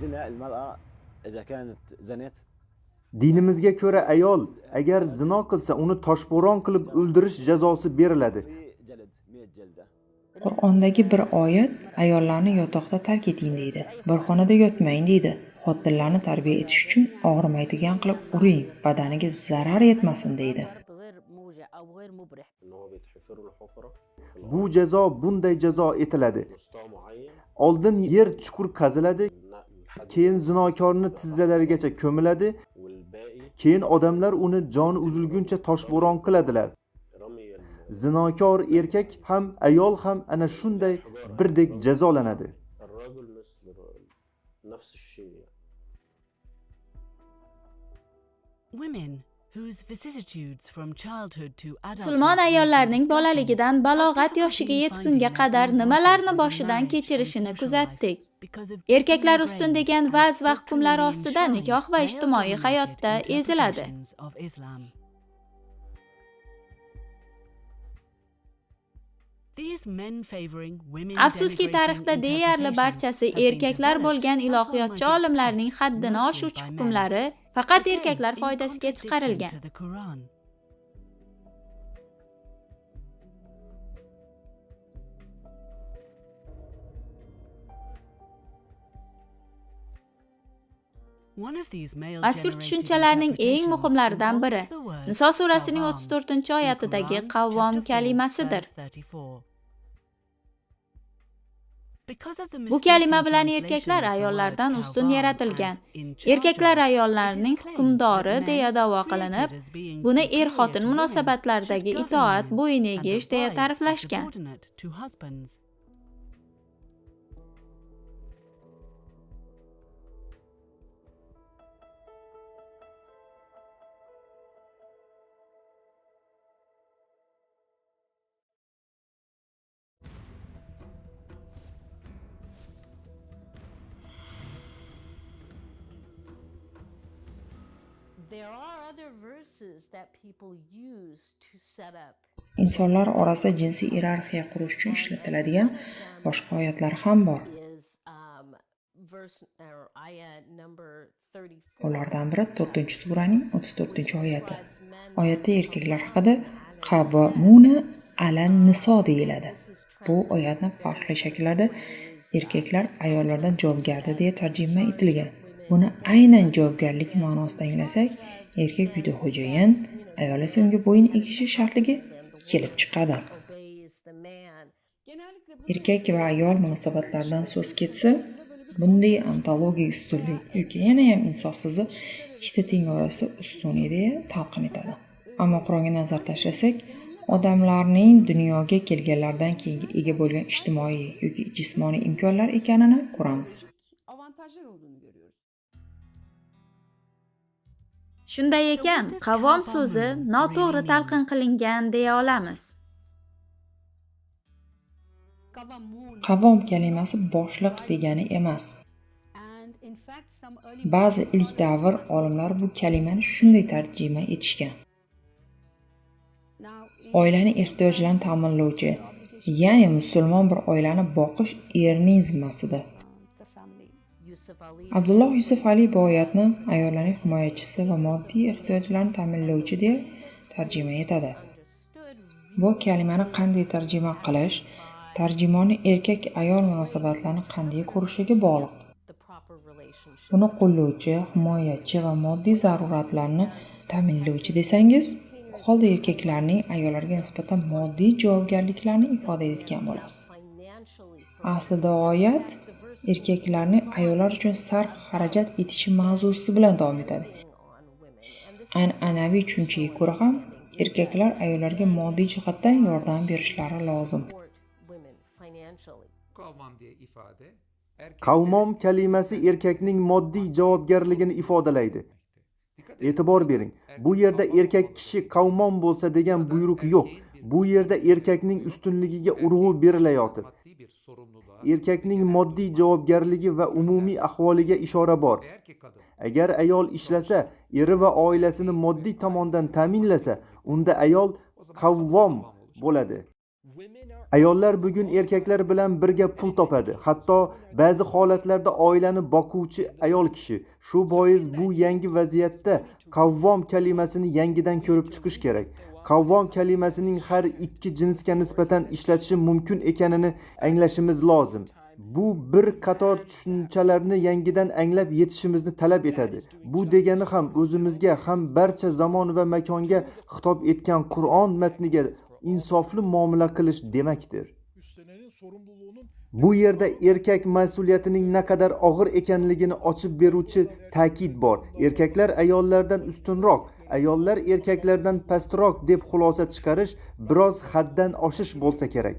الزنا المرأة إذا كانت زنت. Dinimizga ko'ra ayol agar zino qilsa, uni toshbo'ron qilib o'ldirish jazosi beriladi. في جلد 100 جلدة. Qur'ondagi bir oyat ayollarni yotoqda tark eting deydi. Bir xonada yotmang deydi. Xotinlarni tarbiya etish uchun og'rimaydigan qilib uring, badaniga zarar yetmasin deydi. غير موجع أو غير مبرح. ان هو بيتحفر له حفره في Bu jazo bunday jazo etiladi. مستوى معين Oldin yer chuqur qaziladi, لحد keyin zinokorni tizzalarigacha ko'miladi, والباقي keyin odamlar uni joni uzilguncha toshbo'ron qiladilar. رمي Zinokor erkak ham, ayol ham ana shunday birdek jazolanadi. الرجل مثل الرجل نفس الشيء يعني. Women whose vicissitudes from childhood to adulthood Musulmon we have been ayollarning discussing bolaligidan have balog'at difficulty yoshiga in yetgunga finding their qadar own voices nimalarni within boshidan marriage and kechirishini social life kuzatdik. because of deeply Erkaklar ustun ingrained degan and va'z va hukmlar doctrinally ostida enshrined nikoh va ijtimoiy male-dominated hayotda eziladi. interpretations of Islam. These men-favoring, Afsuski, women-denigrating tarixda deyarli interpretations barchasi have been erkaklar developed, bo'lgan as one ilohiyotchi might olimlarning expect, haddini mostly oshuvchi by men. hukmlari faqat Again, erkaklar in foydasiga contradiction chiqarilgan. to the Quran. One of these Mazkur male-generated tushunchalarning eng interpretations muhimlaridan biri involves the word Niso surasining qawwam 34 in oyatidagi Quran qavvom chapter 4, kalimasidir. verse 34. Because of the Bu kalima mistaken bilan translation erkaklar of the word ayollardan ustun qawwam yaratilgan. as in charge Erkaklar of, it is ayollarning claimed that hukmdori men deya da'vo created qilinib, as being buni superior er-xotin to women should munosabatlaridagi govern itoat, women bo'yin and the egish deya wives be ta'riflashgan. subordinate to husbands. There are other verses that people use to set up Insonlar orasida jinsiy iyerarxiya qurish uchun ishlatiladigan boshqa oyatlar ham bor. is verse or ayah number 34. Ulardan biri 4-suraning 34-oyati. Oyatda erkaklar haqida qavvamuna alan niso deyiladi. Bu oyatni farqli shakllarda erkaklar ayollardan javobgardir deya tarjima etilgan. Buni aynan javobgarlik ma'nosida anglasak, erkak uyda xo'jayin, ayol esa unga bo'yin egishi shartligi kelib chiqadi. Obeys the man. Erkak va ayol munosabatlaridan so'z ketsa, bunday ontologik ustunlik yoki yanayam insofsizi ikkita teng orasida ustun deya talqin etadi. Ammo Qur'onga nazar tashlasak, odamlarning dunyoga kelganlaridan keyingi ega bo'lgan ijtimoiy yoki jismoniy imkonlar ekanini ko'ramiz. Avantajlar olduğunu görüyoruz. Shunday ekan, So what does qavvom so'zi qavvamun noto'g'ri really mean? talqin qilingan deya olamiz. Qavvom kalimasi boshliq degani emas. Ba'zi ilk davr olimlari bu kalimani shunday tarjima etishgan. Oilaning ehtiyojlarini ta'minlovchi, ya'ni musulmon bir oilani boqish erning zimmasida. Yusuf Ali Abdulloh Yusuf Ali bu oyatni ayollarning himoyachisi va moddiy ehtiyojlarini ta'minlovchi deya tarjima etadi. understood Bu kalimani qanday tarjima qilish, tarjimonni erkak-ayol munosabatlarini qanday ko'rishiga bog'liq. the proper relationship. Buni qo'llovchi, himoyachi va moddiy zaruratlarni ta'minlovchi desangiz, u holda erkaklarning ayollarga nisbatan moddiy javobgarliklarini ifoda etgan bo'lasiz. Financially for Aslida oyat erkaklarning ayollar uchun sarf-xarajat etishi mavzusi bilan davom etadi. on women. And this An'anaviy tushunchaga ko'ra ham erkaklar ayollarga moddiy jihatdan yordam berishlari lozim. support women financially. Kavvam diye ifade Qavmom kalimasi erkakning moddiy javobgarligini ifodalaydi. E'tibor bering, bu yerda erkak kishi qavmom bo'lsa degan buyruq yo'q. Bu yerda erkakning ustunligiga urg'u berilayotir. Erkakning moddiy javobgarligi va umumiy ahvoliga ishora bor. Agar ayol ishlasa, eri va oilasini moddiy tomondan ta'minlasa, unda ayol qavvom bo'ladi. Ayollar bugun erkaklar bilan birga pul topadi. Hatto ba'zi holatlarda oilani boquvchi ayol kishi. Shu bois bu yangi vaziyatda qavvom kalimasini yangidan ko'rib chiqish kerak. Qavvom kalimasining har ikki jinsga nisbatan ishlatishi mumkin ekanini anglashimiz lozim. Bu bir qator tushunchalarni yangidan anglab yetishimizni talab etadi. Bu degani ham o'zimizga, ham barcha zamon va makonga xitob etgan Qur'on matniga insofli muomala qilish demakdir. Bu yerda erkak mas'uliyatining naqadar og'ir ekanligini ochib beruvchi ta'kid bor. Erkaklar ayollardan ustunroq, ayollar erkaklardan pastroq deb xulosa chiqarish biroz haddan oshish bo'lsa kerak.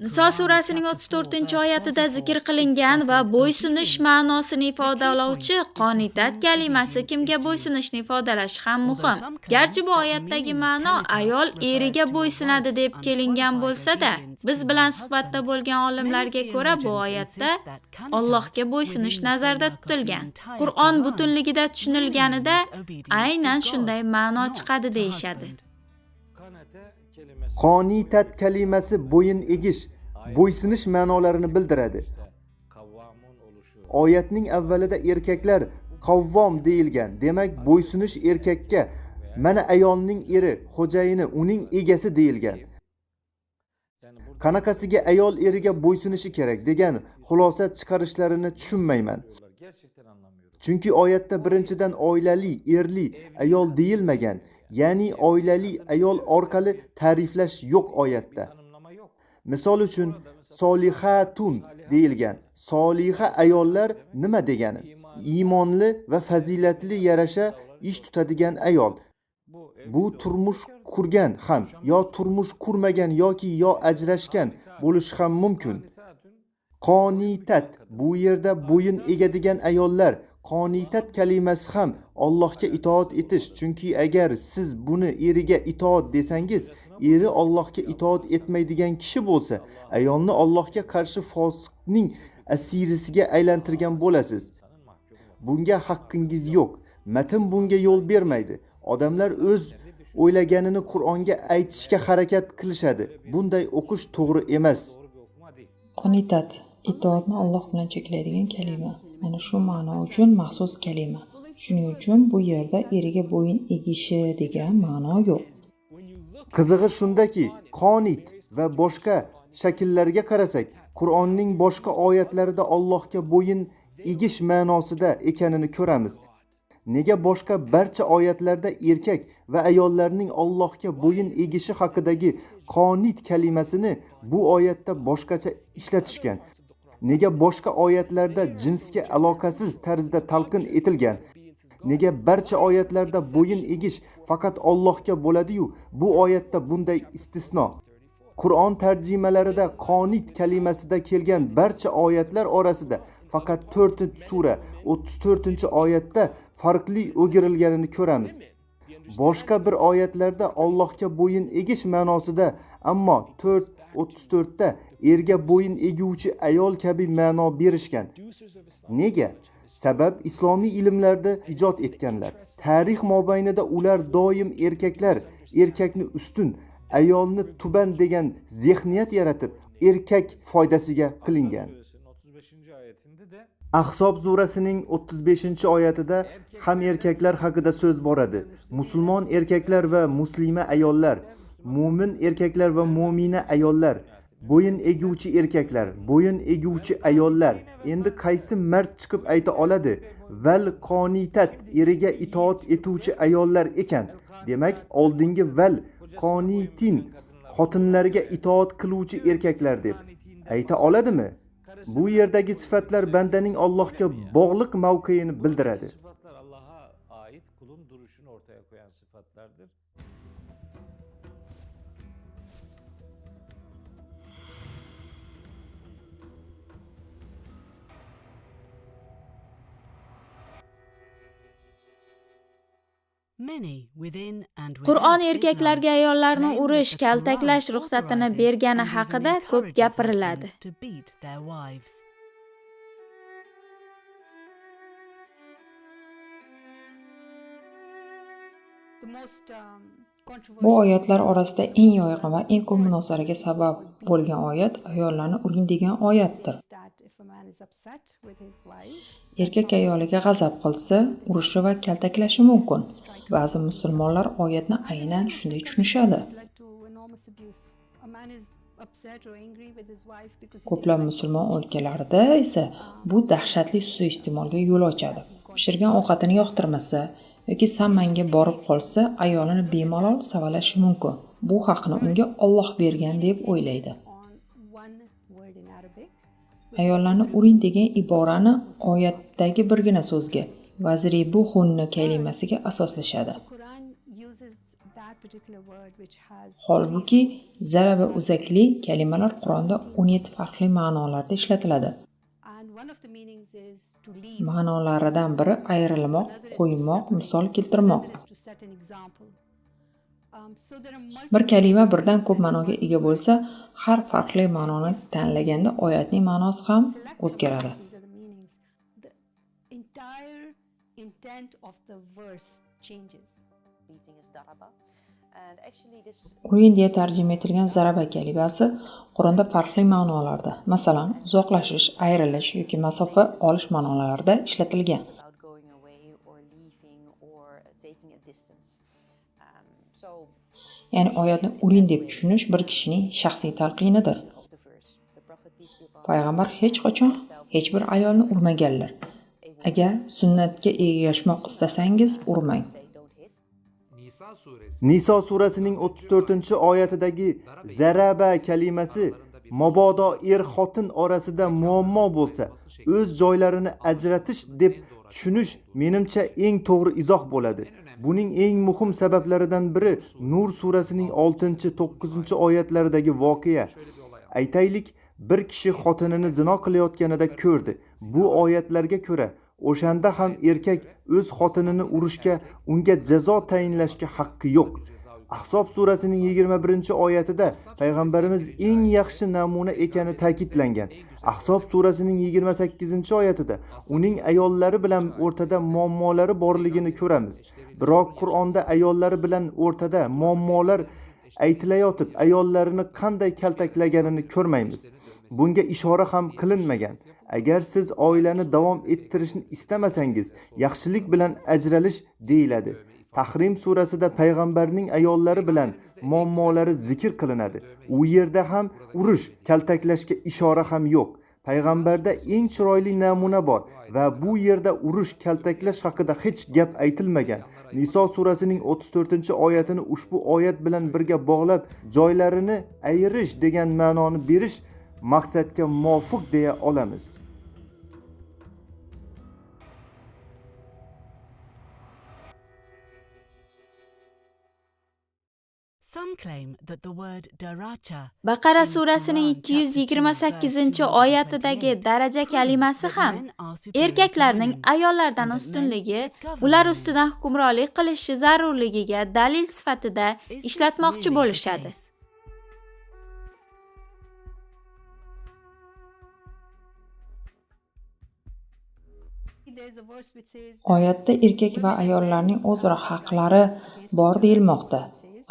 Niso surasining 34-oyatida zikr qilingan va bo'ysunish ma'nosini ifodalovchi qonitat kalimasi kimga bo'ysunishni ifodalashi ham muhim. Garchi bu oyatdagi ma'no ayol eriga bo'ysunadi deb kelingan bo'lsa-da, biz bilan suhbatda bo'lgan olimlarga ko'ra bu oyatda Allohga bo'ysunish nazarda tutilgan. Qur'on butunligida tushunilganida aynan shunday ma'no chiqadi deyishadi. Qonitat kalimasi bo'yin egish, bo'ysunish ma'nolarini bildiradi. Oyatning avvalida erkaklar qavvom deyilgan. Demak, bo'ysunish erkakka, mana ayolning eri, xo'jayini, uning egasi deyilgan. Qanaqasiga ayol eriga bo'ysunishi kerak degan xulosa chiqarishlarini tushunmayman. Chunki oyatda birinchidan oilali, erli ayol deyilmagan. Ya'ni oilali ayol orqali ta'riflash yo'q oyatda. Misol uchun solihatun deyilgan. Soliha ayollar nima degani? Iymonli va fazilatli yarasha ish tutadigan ayol. Bu turmush qurgan ham yo turmush qurmagan yoki yo ajrashgan bo'lishi ham mumkin. Qonitat bu yerda bo'yin egadigan ayollar. Qonitat kalimasi ham Allohga itoat etish, chunki agar siz buni eriga itoat desangiz, eri Allohga itoat etmaydigan kishi bo'lsa, ayolni Allohga qarshi fosiqning asirisiga aylantirgan bo'lasiz. Bunga haqqingiz yo'q. Matn bunga yo'l bermaydi. Odamlar o'z o'ylaganini Qur'onga aytishga harakat qilishadi. Bunday o'qish to'g'ri emas. Qonitat itoatni Alloh bilan cheklaydigan kalima. Mana shu ma'no uchun maxsus kalima. Shuning uchun bu yerda eriga bo'yin egishi degan ma'no yo'q. Qizig'i shundaki, qonit va boshqa shakllarga qarasak, Qur'onning boshqa oyatlarida Allohga bo'yin egish ma'nosida ekanini ko'ramiz. Nega boshqa barcha oyatlarda erkak va ayollarning Allohga bo'yin egishi haqidagi qonit kalimasini bu oyatda boshqacha ishlatishgan? Nega boshqa oyatlarda jinsga aloqasiz tarzda talqin etilgan? Nega barcha oyatlarda bo'yin egish faqat Allohga bo'ladi-yu, bu oyatda bunday istisno? Qur'on tarjimalarida qonit kalimasida kelgan barcha oyatlar orasida faqat 4-sura 34-oyatda farqli o'girilganini ko'ramiz. Boshqa bir oyatlarda Allohga bo'yin egish ma'nosida, ammo 4:34da erga bo'yin eguvchi ayol kabi ma'no berishgan. Nega? Sabab islomiy ilmlarda ijod etganlar. Tarix mobaynida ular doim erkaklar erkakni ustun, ayolni tuban degan zehniyat yaratib, erkak foydasiga qilingan. Ahzob surasining 35-oyatida ham erkaklar haqida so'z boradi. Musulmon erkaklar va muslima ayollar, mo'min erkaklar va mo'mina ayollar, bo'yin eguvchi erkaklar, bo'yin eguvchi ayollar. Endi qaysi mard chiqib ayta oladi? Val qonitat eriga itoat etuvchi ayollar ekan. Demak, oldingi val qonitin xotinlarga itoat qiluvchi erkaklar deb ayta oladimi? Bu yerdagi sifatlar bandaning Allohga bog'liq mavqeini bildiradi. Qur'on erkaklarga ayollarni urish, kaltaklash ruxsatini bergani haqida ko'p gapiriladi. Bu oyatlar orasida eng yoyg'in va eng ko'p munozaraga sabab bo'lgan oyat ayollarni uring degan oyatdir. Erkak ayoliga g'azab qilsa, urishi va kaltaklashi mumkin. Ba'zi musulmonlar oyatni aynan shunday tushunishadi. Ko'plab musulmon o'lkalarida esa bu dahshatli suiiste'molga yo'l ochadi. Pishirgan ovqatini yoqtirmasa yoki sammanga borib qolsa, ayolini bemalol savalashi mumkin. Bu haqni unga Alloh bergan deb o'ylaydi. Ayollarni uring degan iborani oyatdagi birgina so'zga vazribuhunna kalimasiga asoslashadi. Holbuki zaraba o'zakli kalimalar Qur'onda 17 farqli ma'nolarda ishlatiladi. Ma'nolaridan biri ayrilmoq, qo'ymoq, misol keltirmoq. Bir kalima birdan ko'p ma'noga ega bo'lsa, har farqli ma'noni tanlaganda oyatning ma'nosi ham o'zgaradi. Uring deya tarjima etilgan zaraba kalimasi Qur'onda farqli ma'nolarda, masalan, uzoqlashish, ayrilish yoki masofa olish ma'nolarida ishlatilgan. Ya'ni oyatni uring deb tushunish bir kishining shaxsiy talqinidir. Payg'ambar hech qachon hech bir ayolni urmaganlar. Agar sunnatga ergashmoq istasangiz, urmang. Niso surasining 34-oyatidagi zaraba kalimasi mabodo er-xotin orasida muammo bo'lsa, o'z joylarini ajratish deb tushunish menimcha eng to'g'ri izoh bo'ladi. Buning eng muhim sabablaridan biri Nur surasining 6-9 oyatlaridagi voqea. Aytaylik, bir kishi xotinini zino qilayotganida ko'rdi. Bu oyatlarga ko'ra, o'shanda ham erkak o'z xotinini urishga, unga jazo tayinlashga haqqi yo'q. Ahzob surasining 21-oyatida payg'ambarimiz eng yaxshi namuna ekani ta'kidlangan. Ahzob surasining 28-oyatida uning ayollari bilan o'rtada muammolari borligini ko'ramiz. Biroq Qur'onda ayollari bilan o'rtada muammolar aytilayotib, ayollarini qanday kaltaklaganini ko'rmaymiz. Bunga ishora ham qilinmagan. Agar siz oilani davom ettirishni istamasangiz, yaxshilik bilan ajralish deyiladi. Tahrim surasida payg'ambarning ayollari bilan muammolari zikr qilinadi. U yerda ham urush, kaltaklashga ishora ham yo'q. Payg'ambarda eng chiroyli namuna bor va bu yerda urush, kaltaklash haqida hech gap aytilmagan. Niso surasining 34-oyatini ushbu oyat bilan birga bog'lab, joylarini ayirish degan ma'noni berish maqsadga muvofiq deya olamiz. Some claim that the word daraja Baqara surasining 228-oyatidagi daraja kalimasi ham erkaklarning ayollardan ustunligi, ular ustidan hukmronlik qilishi zarurligiga dalil sifatida Is this ishlatmoqchi really the bo'lishadi. case? Oyatda erkak va ayollarning o'zaro haqlari bor deyilmoqda.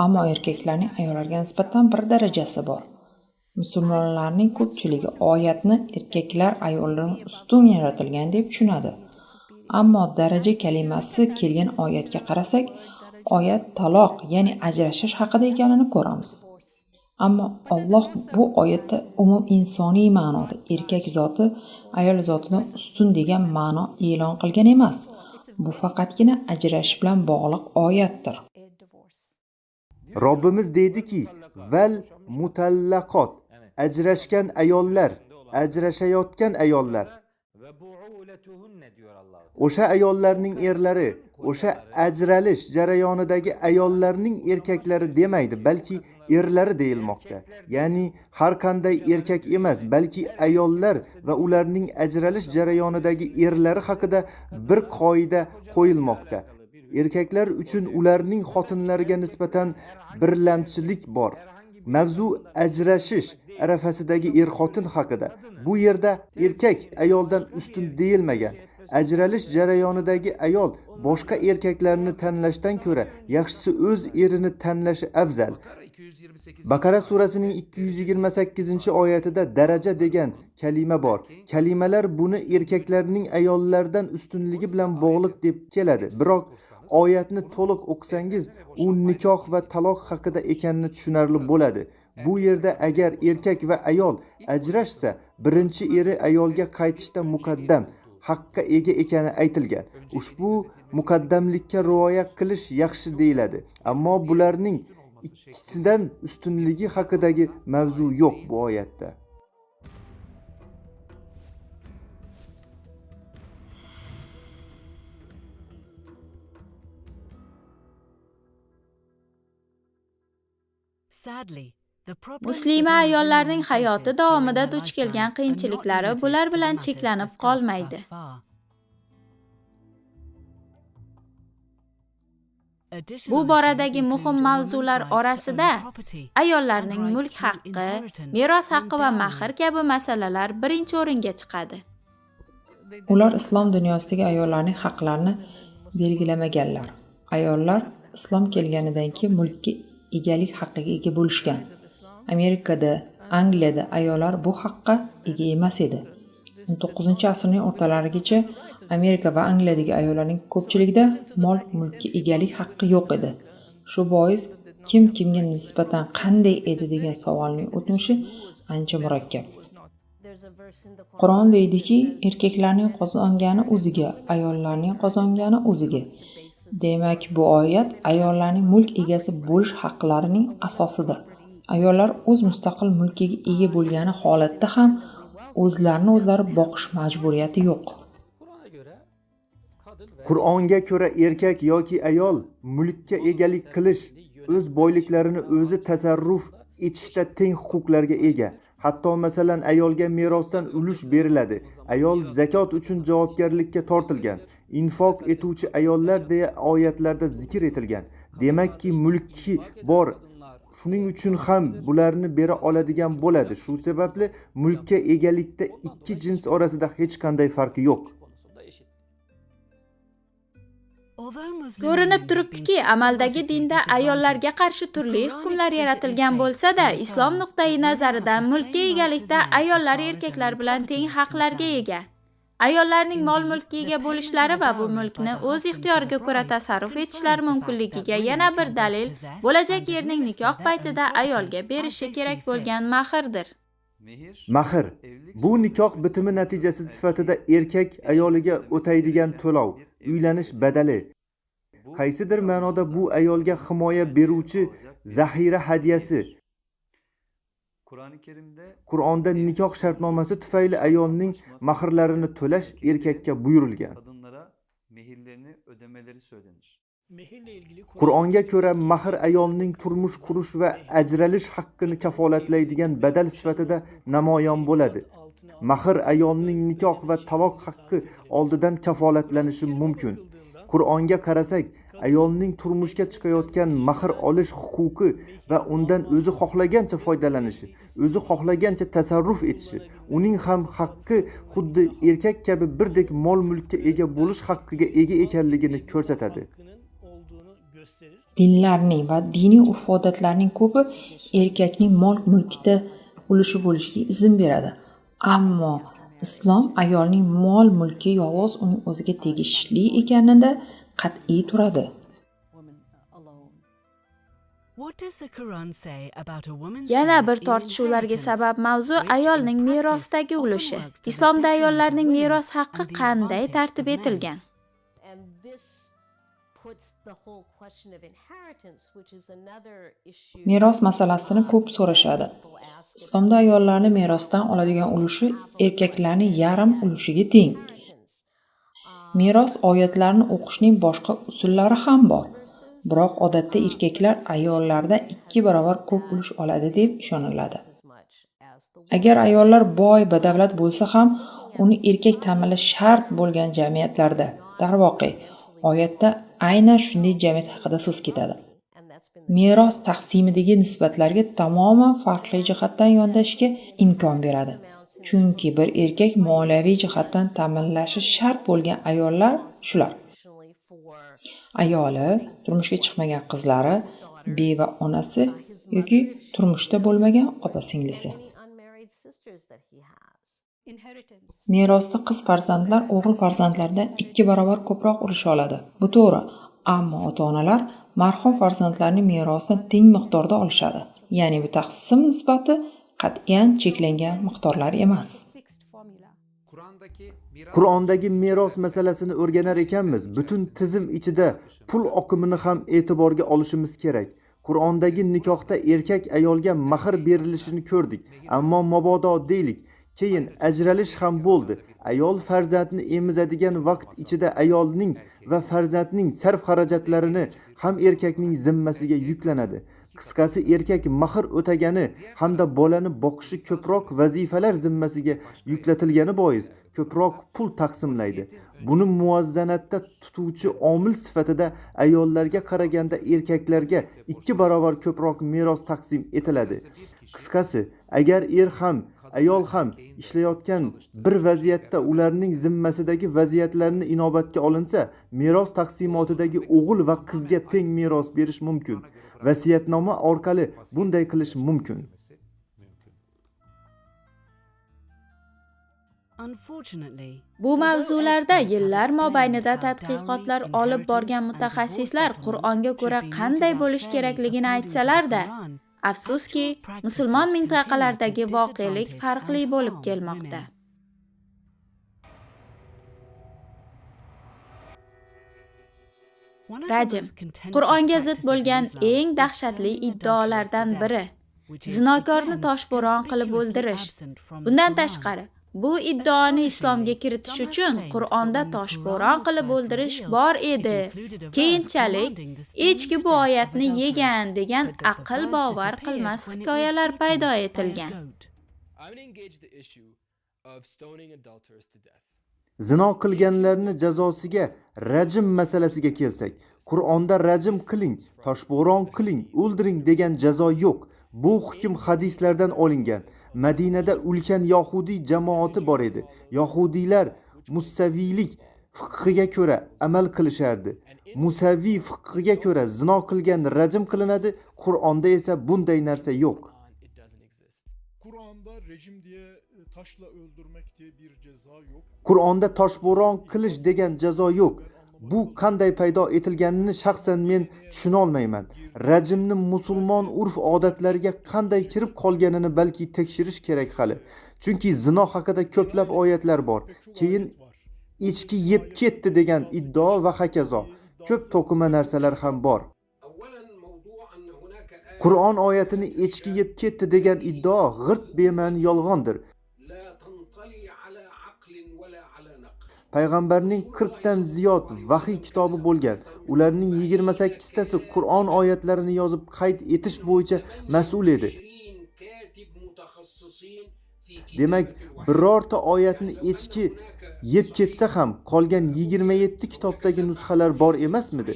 Ammo erkaklarning ayollarga nisbatan bir darajasi bor. Musulmonlarning ko'pchiligi oyatni erkaklar ayollardan ustun yaratilgan deb tushunadi. Ammo daraja kalimasi kelgan oyatga qarasak, oyat taloq, ya'ni ajrashish haqida ekanini ko'ramiz. Ammo Alloh bu oyatda umuminsoniy ma'noda erkak zoti ayol zotidan ustun degan ma'no e'lon qilgan emas. Bu faqatgina ajrashish bilan bog'liq oyatdir. Robbimiz deydiki: "Val mutallaqot" ajrashgan ayollar, ajrashayotgan ayollar. O'sha ayollarning erlari, o'sha ajralish jarayonidagi ayollarning erkaklari demaydi, balki erlari deyilmoqda. Ya'ni har qanday erkak emas, balki ayollar va ularning ajralish jarayonidagi erlari haqida bir qoida qo'yilmoqda. Erkaklar uchun ularning xotinlariga nisbatan birlamchilik bor. Mavzu ajrashish arafasidagi er-xotin haqida. Bu yerda erkak ayoldan ustun deyilmagan. Ajralish jarayonidagi ayol boshqa erkaklarni tanlashdan ko'ra yaxshisi o'z erini tanlashi afzal. Bakara surasining 228-oyatida daraja degan kalima bor. Kalimalar buni erkaklarning ayollardan ustunligi bilan bog'liq deb keladi. Biroq oyatni to'liq o'qisangiz, u nikoh va taloq haqida ekanini tushunarli bo'ladi. Bu yerda agar erkak va ayol ajrashsa, birinchi eri ayolga qaytishda muqaddam haqqa ega ekani aytilgan. Ushbu muqaddamlikka rioya qilish yaxshi deyiladi. Ammo bularning ikkisidan ustunligi haqidagi mavzu yo'q bu oyatda. Muslima ayollarning hayoti davomida duch kelgan qiyinchiliklari bular bilan cheklanib qolmaydi. Bu boradagi muhim mavzular orasida ayollarning mulk haqqi, meros haqqi va mahr kabi masalalar birinchi o'ringa chiqadi. Ular islom dunyosidagi ayollarning haqlarini belgilamaganlar. Ayollar islom kelganidan keyin mulkka egalik haqqiga ega bo'lishgan. Amerikada, Angliyada ayollar bu haqqa ega emas edi. 19-asrning o'rtalarigacha Amerika va Angliyadagi ayollarning ko'pchiligida mol-mulkka egalik haqqi yo'q edi. Shu bois kim kimga nisbatan qanday edi degan savolning o'tmishi ancha murakkab. Qur'on deydiki, erkaklarning qozongani o'ziga, ayollarning qozongani o'ziga. Demak, bu oyat ayollarning mulk egasi bo'lish haqlarining asosidir. Ayollar o'z mustaqil mulkiga ega bo'lgani holatda ham o'zlarini o'zlari boqish majburiyati yo'q. Qur'onga ko'ra erkak yoki ayol mulkka egalik qilish, o'z boyliklarini o'zi tasarruf etishda teng huquqlarga ega. Hatto masalan ayolga merosdan ulush beriladi. Ayol zakot uchun javobgarlikka tortilgan. Infoq etuvchi ayollar deya oyatlarda zikr etilgan. Demakki mulki bor. Shuning uchun ham bularni bera oladigan bo'ladi. Shu sababli mulkka egalikda ikki jins orasida hech qanday farq yo'q. Ko'rinib turibdiki, amaldagi dinda ayollarga qarshi turli hukmlar yaratilgan bo'lsa-da, islom nuqtai nazaridan mulkka egalikda ayollar erkaklar bilan teng haqlarga ega. Ayollarning mol-mulkka ega bo'lishlari va bu mulkni o'z ixtiyoriga ko'ra tasarruf etishlari mumkinligiga yana bir dalil bo'lajak erning nikoh paytida ayolga berishi kerak bo'lgan mahrdir. Mahr bu nikoh bitimi natijasi sifatida erkak ayoliga o'taydigan to'lov, uylanish badali. Qaysidir ma'noda bu ayolga himoya beruvchi zaxira hadyasi. Qur'onda nikoh shartnomasi tufayli ayolning mahrlarini to'lash erkakka buyurilgan. Qur'onga ko'ra mahr ayolning turmush qurish va ajralish haqqini kafolatlaydigan badal sifatida namoyon bo'ladi. Mahr ayolning nikoh va taloq haqqi oldidan kafolatlanishi mumkin. Qur'onga qarasak, ayolning turmushga chiqayotgan mahr olish huquqi va undan o'zi xohlagancha foydalanishi, o'zi xohlagancha tasarruf etishi, uning ham haqqi xuddi erkak kabi birdek mol-mulkka ega bo'lish haqqiga ega ekanligini ko'rsatadi. Dinlarning va diniy urf-odatlarning ko'pi erkakning mol-mulkda ulushi bo'lishiga izn beradi. Ammo islom ayolning mol-mulki yolg'iz uning o'ziga tegishli ekanida qat'iy turadi. Yana bir tortishuvlarga sabab mavzu ayolning merosdagi ulushi. Islomda ayollarning meros haqqi qanday tartib etilgan? Meros masalasini ko'p so'rashadi. Islomda ayollarning merosdan oladigan ulushi erkaklarning yarim ulushiga teng. Meros oyatlarini o'qishning boshqa usullari ham bor. Biroq odatda erkaklar ayollardan 2 barobar ko'p ulush oladi deb ishoniladi. Agar ayollar boy, badavlat bo'lsa ham, uni erkak ta'minlash shart bo'lgan jamiyatlarda, darvoqe, oyatda aynan shunday jamiyat haqida so'z ketadi. Meros taqsimidagi nisbatlarga tamoman farqli jihatdan yondashishga imkon beradi. Chunki bir erkak moliyaviy jihatdan ta'minlashi shart bo'lgan ayollar shular: ayoli, turmushga chiqmagan qizlari, beva onasi yoki turmushda bo'lmagan opa-singlisi. Merosda qiz farzandlar o'g'il farzandlardan 2 barobar ko'proq ulush oladi. Bu to'g'ri, ammo ota-onalar marhum farzandlarning merosini teng miqdorda olishadi. Ya'ni bu taqsim nisbati qat'iyan cheklangan miqdorlar emas. Qur'ondagi meros masalasini o'rganar ekanmiz, butun tizim ichida pul oqimini ham e'tiborga olishimiz kerak. Qur'ondagi nikohda erkak ayolga mahr berilishini ko'rdik, ammo mabodo deylik, keyin ajralish ham bo'ldi. Ayol farzandni emizadigan vaqt ichida ayolning va farzandning sarf-xarajatlarini ham erkakning zimmasiga yuklanadi. Qisqasi, erkak mahr o'tagani hamda bolani boqishi ko'proq vazifalar zimmasiga yuklatilgani bois ko'proq pul taqsimlaydi. Buni muvozanatda tutuvchi omil sifatida ayollarga qaraganda erkaklarga 2 barobar ko'proq meros taqsim etiladi. Qisqasi, agar er ham ayol ham ishlayotgan bir vaziyatda ularning zimmasidagi vaziyatlarni inobatga olinsa, meros taqsimotidagi o'g'il va qizga teng meros berish mumkin. Vasiyatnoma orqali bunday qilish mumkin. Bu mavzularda yillar mobaynida tadqiqotlar olib borgan mutaxassislar Qur'onga ko'ra qanday bo'lish kerakligini aytsalar-da, afsuski, musulmon mintaqalaridagi voqelik farqli bo'lib kelmoqda. Rajm Qur'onga zid bo'lgan eng dahshatli iddaolardan biri zinokorni toshbo'ron qilib o'ldirish. Bundan tashqari, bu iddaoni islomga kiritish uchun Qur'onda toshbo'ron qilib o'ldirish bor edi. Keyinchalik echki bu oyatni yegan degan aql bovar qilmas hikoyalar paydo etilgan. Zino qilganlarni jazosiga rajm masalasiga kelsak, Qur'onda rajm qiling, toshbo'ron qiling, o'ldiring degan jazo yo'q. Bu hukm hadislardan olingan. Madinada ulkan yahudiy jamoati bor edi. Yahudiylar musavviylik fiqhiga ko'ra amal qilishardi. Musavviy fiqhiga ko'ra zino qilgan rajm qilinadi, Qur'onda esa bunday narsa yo'q. Qur'onda toshbo'ron qilish degan jazo yo'q. Bu qanday paydo etilganini shaxsan men tushuna olmayman. Rajmni musulmon urf-odatlariga qanday kirib qolganini balki tekshirish kerak hali. Chunki zino haqida ko'plab oyatlar bor. Keyin echki yeb ketdi degan iddao va hokazo. Ko'p to'qima narsalar ham bor. Qur'on oyatini echki yeb ketdi degan iddao g'irt bema'ni yolg'ondir. Payg'ambarning 40 dan ziyod vahiy kitobi bo'lgan. Ularning 28 tasi Qur'on oyatlarini yozib qayd etish bo'yicha mas'ul edi. Demak, birorta oyatni echki yeb ketsa ham qolgan 27 kitobdagi nusxalar bor emasmidi?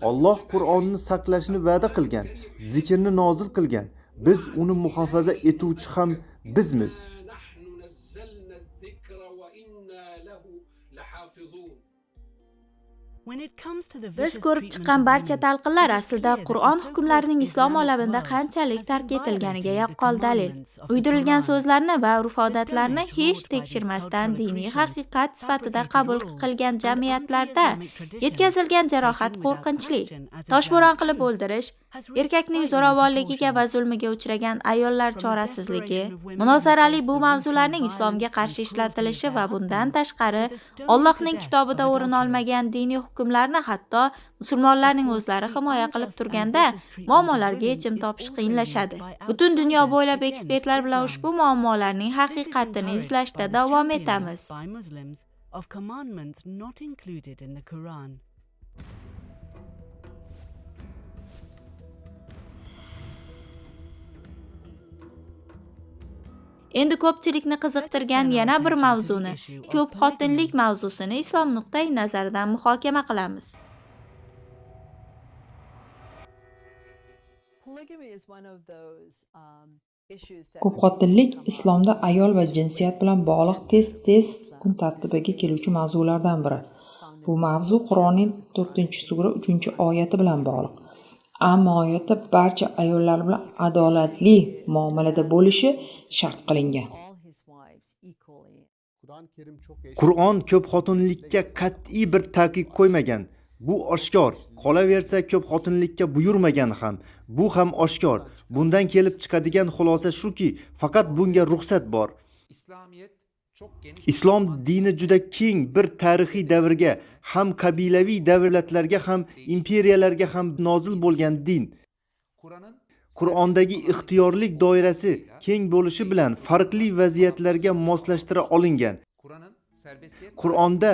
Alloh Qur'onni saqlashni va'da qilgan, zikrni nozil qilgan. Biz uni muhofaza etuvchi ham bizmiz. Biz ko'rib chiqqan barcha talqinlar aslida Qur'on hukmlarining islom olamida qanchalik tark etilganiga yaqqol dalil. Uydirilgan so'zlarni va urf-odatlarni hech tekshirmasdan diniy haqiqat sifatida qabul qilgan jamiyatlarda yetkazilgan jarohat qo'rqinchli. Toshbo'ron qilib o'ldirish, erkakning zo'ravonligiga va zulmiga uchragan ayollar chorasizligi, munozarali bu mavzularning islomga qarshi ishlatilishi va bundan tashqari Allohning kitobida o'rin olmagan diniy hukmlarni hatto musulmonlarning o'zlari himoya qilib turganda muammolarga yechim topish qiyinlashadi. Butun dunyo bo'ylab ekspertlar bilan ushbu muammolarning haqiqatini izlashda davom etamiz. Endi ko'pchilikni qiziqtirgan yana bir mavzuni, ko'p xotinlik mavzusini islom nuqtai nazaridan muhokama qilamiz. Ko'pxotinlik islomda ayol va jinsiyat bilan bog'liq tez-tez kun tartibiga keluvchi mavzulardan biri. Bu mavzu Qur'onning 4-sura 3-oyati bilan bog'liq. Ammo oyatda barcha ayollar bilan adolatli muomalada bo'lishi shart qilingan. Qur'on ko'pxotinlikka qat'iy bir taqiq qo'ymagan. Bu oshkor. Qolaversa ko'pxotinlikka buyurmagan ham. Bu ham oshkor. Bundan kelib chiqadigan xulosa shuki, faqat bunga ruxsat bor. Islom dini juda keng bir tarixiy davrga, ham qabilaviy davlatlarga ham imperiyalarga ham nozil bo'lgan din. Qur'ondagi ixtiyorlik doirasi keng bo'lishi bilan farqli vaziyatlarga moslashtira olingan. Qur'onda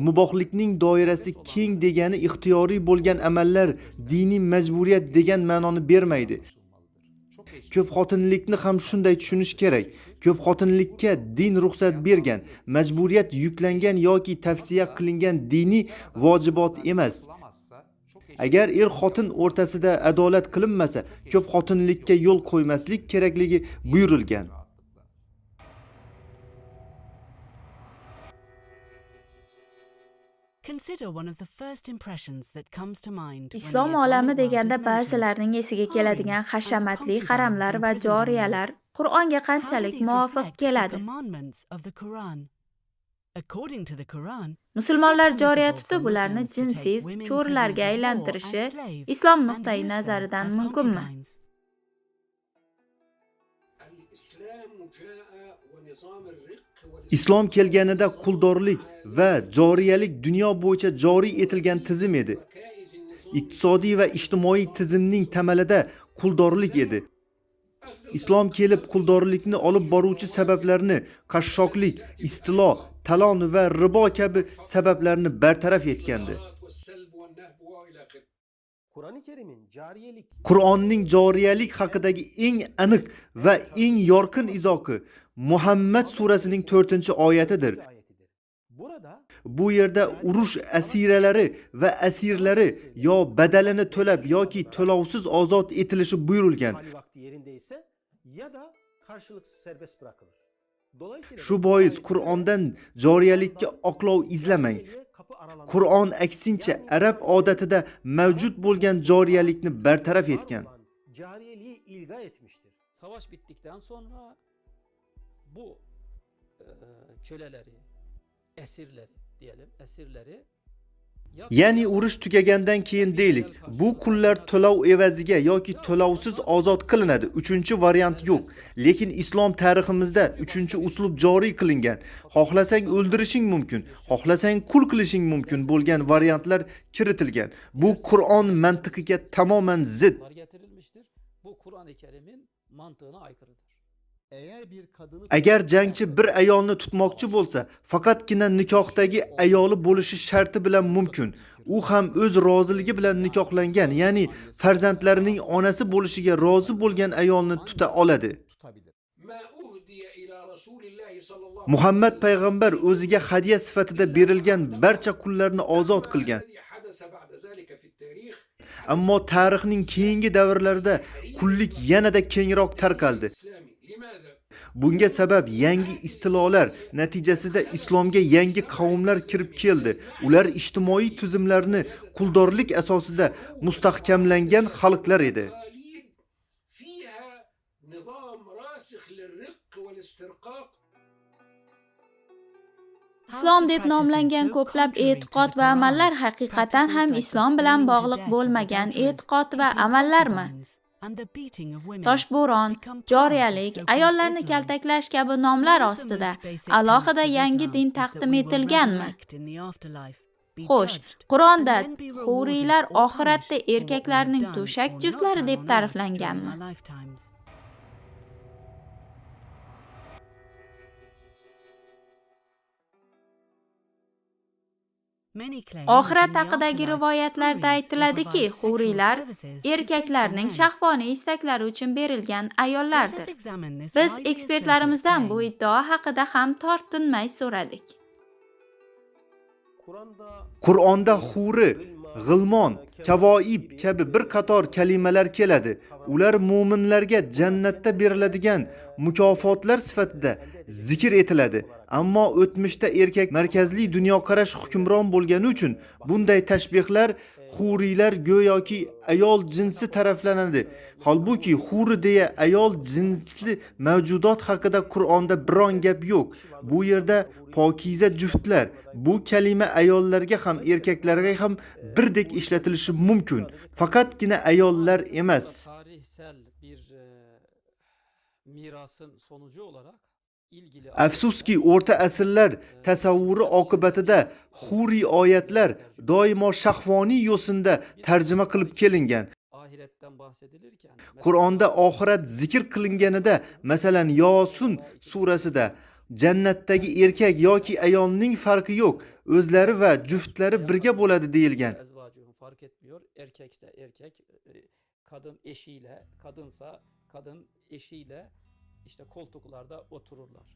mubohlikning doirasi keng degani ixtiyoriy bo'lgan amallar diniy majburiyat degan ma'noni bermaydi. Ko'pxotinlikni ham shunday tushunish kerak. Ko'pxotinlikka din ruxsat bergan, majburiyat yuklangan yoki tavsiya qilingan diniy vojibot emas. Agar er-xotin o'rtasida adolat qilinmasa, ko'pxotinlikka yo'l qo'ymaslik kerakligi buyurilgan. Islom olami deganda ba'zilarning esiga keladigan hashamatli haramlar va joriyalar Qur'onga qanchalik muvofiq keladi? Musulmonlar joriya tutib, ularni jinsiy cho'rilarga aylantirishi islom nuqtai nazaridan mumkinmi? Islom kelganida quldorlik va joriyalik dunyo bo'yicha joriy etilgan tizim edi. Iqtisodiy va ijtimoiy tizimning tamalida quldorlik edi. Islom kelib quldorlikni olib boruvchi sabablarni qashshoqlik, istilo, talon va ribo kabi sabablarni bartaraf etgandi. Qur'onning joriyalik haqidagi eng aniq va eng yorqin izohi Muhammad surasining 4-oyatidir. Bu yerda urush asiralari va asirlari yo badalini to'lab yoki to'lovsiz ozod etilishi buyurilgan. Shu bois Qur'ondan joriyalikka oqlov izlamang. Qur'on aksincha arab odatida mavjud bo'lgan joriyalikni bartaraf etgan. Savaş bittikten sonra bu köleleri, esirleri diyelim, esirleri Ya'ni urush tugagandan keyin deylik, bu qullar to'lov evaziga yoki to'lovsiz ozod qilinadi. 3-variant yo'q. Lekin islom tariximizda 3-uslub joriy qilingan. Xohlasang o'ldirishing mumkin, xohlasang qul qilishing mumkin bo'lgan variantlar kiritilgan. Bu Qur'on mantiqiga tamoman zid. Bu Kur'an-ı Kerim'in mantığına aykırıdır. Agar jangchi bir ayolni tutmoqchi bo'lsa, faqatgina nikohdagi ayoli bo'lishi sharti bilan mumkin. U ham o'z roziligi bilan nikohlangan, ya'ni farzandlarining onasi bo'lishiga rozi bo'lgan ayolni tuta oladi. Muhammad payg'ambar o'ziga hadya sifatida berilgan barcha qullarni ozod qilgan. Ammo tarixning keyingi davrlarida qullik yanada kengroq tarqaldi. Bunga sabab yangi istilolar natijasida islomga yangi qavmlar kirib keldi. Ular ijtimoiy tuzumlarni quldorlik asosida mustahkamlangan xalqlar edi. Islom deb nomlangan ko'plab e'tiqod va amallar haqiqatan ham islom bilan bog'liq bo'lmagan e'tiqod va amallarmi? Toshbo'ron, joriyalik, ayollarni kaltaklash kabi nomlar ostida alohida yangi din taqdim etilganmi? Xo'sh, Qur'onda huriylar oxiratda erkaklarning to'shak juftlari deb ta'riflanganmi? Oxirat haqidagi rivoyatlarda aytiladiki, huriylar erkaklarning shahvoniy istaklari uchun berilgan ayollardir. Biz ekspertlarimizdan bu iddao haqida ham tortinmay so'radik. Qur'onda huri, g'ilmon, kavoib kabi bir qator kalimalar keladi. Ular mo'minlarga jannatda beriladigan mukofotlar sifatida zikr etiladi. Ammo o'tmishda erkak markazli dunyoqarash hukmron bo'lgani uchun bunday tashbihlar huriylar go'yoki ayol jinsi taraflanadi. Holbuki huri deya ayol jinsli mavjudot haqida Qur'onda biron gap yo'q. Bu yerda pokiza juftlar, bu kalima ayollarga ham erkaklarga ham birdek ishlatilishi mumkin. Faqatgina ayollar emas. Tarihsel bir mirasın sonucu olarak ilgili Afsuski, o'rta asrlar tasavvuri oqibatida huriy oyatlar doimo shahvoniy yo'sinda tarjima qilib kelingan. Ahiretten bahsedilirken Qur'onda oxirat zikr qilinganida, masalan, Yosin surasida jannatdagi erkak yoki ayolning farqi yo'q, o'zlari va juftlari birga bo'ladi deyilgan. Ezvacuhum fark etmiyor. Erkekse erkek, kadın eşiyle, kadınsa kadın eşiyle işte koltuklarda otururlar.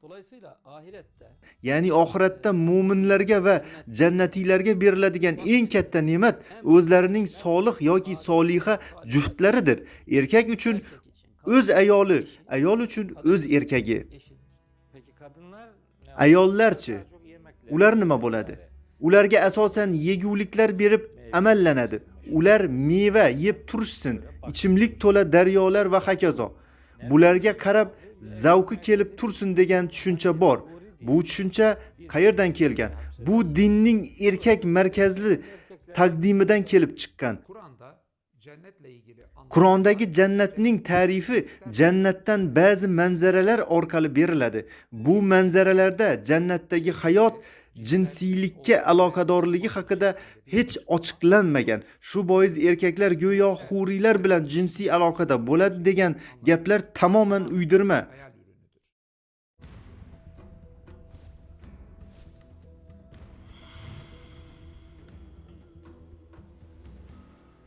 Dolayısıyla ahirette Ya'ni oxiratda mo'minlarga va jannatiylarga beriladigan eng katta ne'mat o'zlarining solih yoki soliha juftlaridir. Erkak uchun o'z ayoli, ayol uchun o'z erkagi. Eşidir. Peki kadınlar ne Ayollarchi? Daha çok yemekle Ular nima bo'ladi? Ularga asosan yeguliklar berib amallanadi. Ular meva yeb turishsin, ichimlik to'la daryolar va hokazo. Bularga qarab zavqi kelib tursin degan tushuncha bor. Bu tushuncha qayerdan kelgan? Bu dinning erkak markazli taqdimidan kelib chiqqan. Kur'an'da cennetle ilgili Qur'ondagi jannatning ta'rifi jannatdan ba'zi manzaralar orqali beriladi. Bu manzaralarda jannatdagi hayot jinsiylikka aloqadorligi haqida hech ochiqlanmagan. Shu bois erkaklar go'yo huriylar bilan jinsiy aloqada bo'ladi degan gaplar tamoman uydirma. Hayal ürünüdür.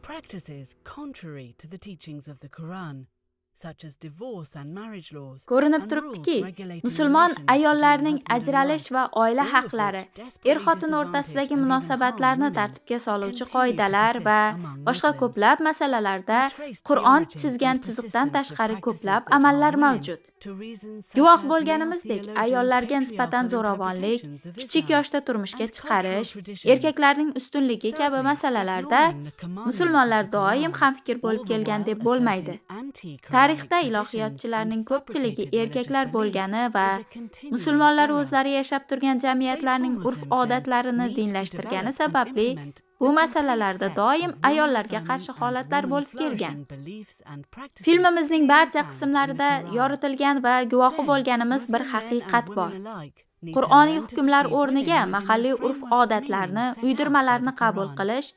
Practices contrary to the teachings of the Quran, such as divorce and marriage laws, Ko'rinib and rules turibdiki, regulating musulmon relations between ayollarning husband and ajralish wife, va oila all of which haqlari, desperately er-xotin disadvantage o'rtasidagi and even harm munosabatlarni women, tartibga soluvchi continue to qoidalar va persist among boshqa Muslims. ko'plab masalalarda We traced the Qur'on origin chizgan and chiziqdan persistence of tashqari practices ko'plab that harm amallar women mavjud. to reasons such Guvoh as male bo'lganimizdek, theologians' ayollarga nisbatan patriarchal zo'ravonlik, interpretations of kichik Islam yoshda turmushga and cultural chiqarish, traditions. erkaklarning ustunligi kabi Thirdly, masalalarda ignoring the commandments of musulmonlar the doim Quran, hamfikr bo'lib all the kelgan while deb bo'lmaydi. asserting anti-Quranic Tarixda traditions and ilohiyotchilarning ko'pchiligi fabricated religious erkaklar beliefs bo'lgani va is a continuing musulmonlar error. o'zlari yashab turgan jamiyatlarning Faithful Muslims then urf-odatlarini need to dinlashtirgani develop and sababli implement bu the complete masalalarda set doim of woman ayollarga affirming qarshi and holatlar woman bo'lib kelgan. flourishing beliefs and practices Filmimizning clearly barcha found in the qismlarida Quran. yoritilgan va guvohi Then, bo'lganimiz bir Muslim men and haqiqat women bor. alike need to Qur'oniy learn to hukmlar perceive women o'rniga within the mahalliy framework of urf-odatlarni, meaning set out by uydirmalarni the qabul Quran. qilish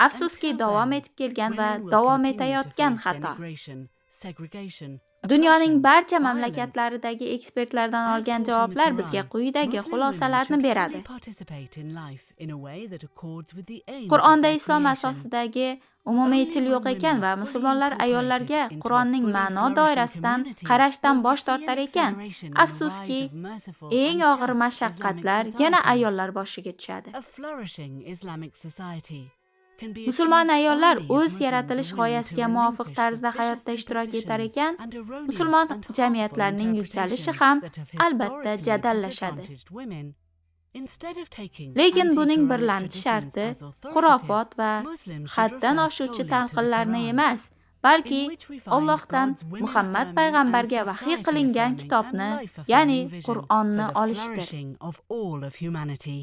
afsuski Until davom then, etib kelgan va women will davom continue to etayotgan face xato. denigration, segregation, Dunyoning oppression, barcha violence. mamlakatlaridagi ekspertlardan As olgan taught in the javoblar bizga Quran, quyidagi Muslim women xulosalarni should fully beradi. participate in life in a way that accords with the aims of Qur'onda their islom creation. asosidagi umumiy Only til when yo'q women ekan are va fully musulmonlar incorporated ayollarga into a Qur'onning fully ma'no flourishing doirasidan community qarashdan will we bosh see an tortar ekan, acceleration in the rise afsuski, of merciful eng and og'ir just Islamic mashaqqatlar yana societies. ayollar boshiga tushadi. A flourishing Islamic society can be Musulmon achieved ayollar only if o'z Muslims are yaratilish willing to g'oyasiga muvofiq relinquish the tarzda vicious hayotda ishtirok etar superstitions ekan, and erroneous musulmon and harmful jamiyatlarning yuksalishi interpretations ham that have albatta historically jadallashadi. disadvantaged women. Instead of taking Lekin buning anti-Quranic birlamchi traditions sharti as authoritative, xurofot va Muslims should haddan refer oshuvchi solely to the talqinlarni Quran, emas, balki in which we find Allohdan God's women Muhammad affirming and payg'ambarga vahiy society qilingan affirming and kitobni, life ya'ni affirming vision for Qur'onni the olishdir. flourishing of all of humanity.